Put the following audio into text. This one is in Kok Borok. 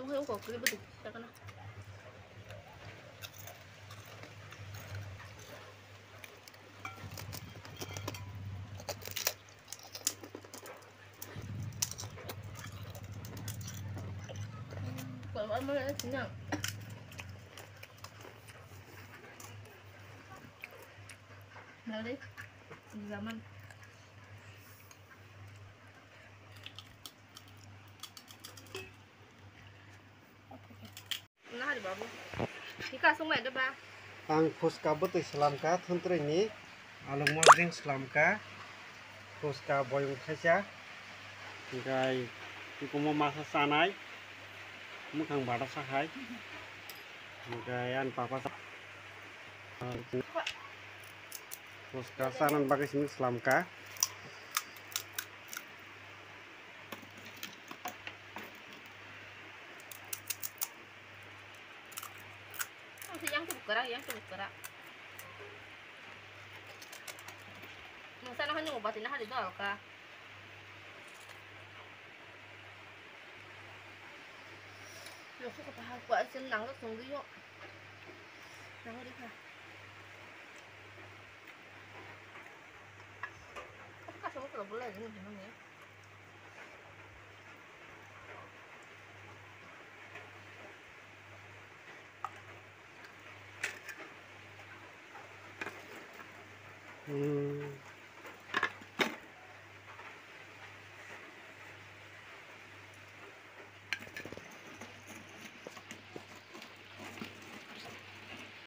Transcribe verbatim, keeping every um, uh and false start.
Ungkok twi bwtwi sakana. Kok ama sini. Nalai. Zaman. Nahari babu. Hika sung mai de ba. Ang phuska bwtwi slamka, thuntrwini alugmo drink slamka, phuska boyong thaisa, hwnkhe tikumo masa chanai, mwkhang bata sa hai, hwnkhe ani papa sa-, phuska chanani bagwi simi slamka. Ang si yang tubuk kara, yang tubuk kara. Nung sana hanu bati na hari dal ka. Nung suka pahal kuat sih nang lo sungguh yuk. Nang hari ka. Ka sungguh kalau boleh ni mana ni. Hmm.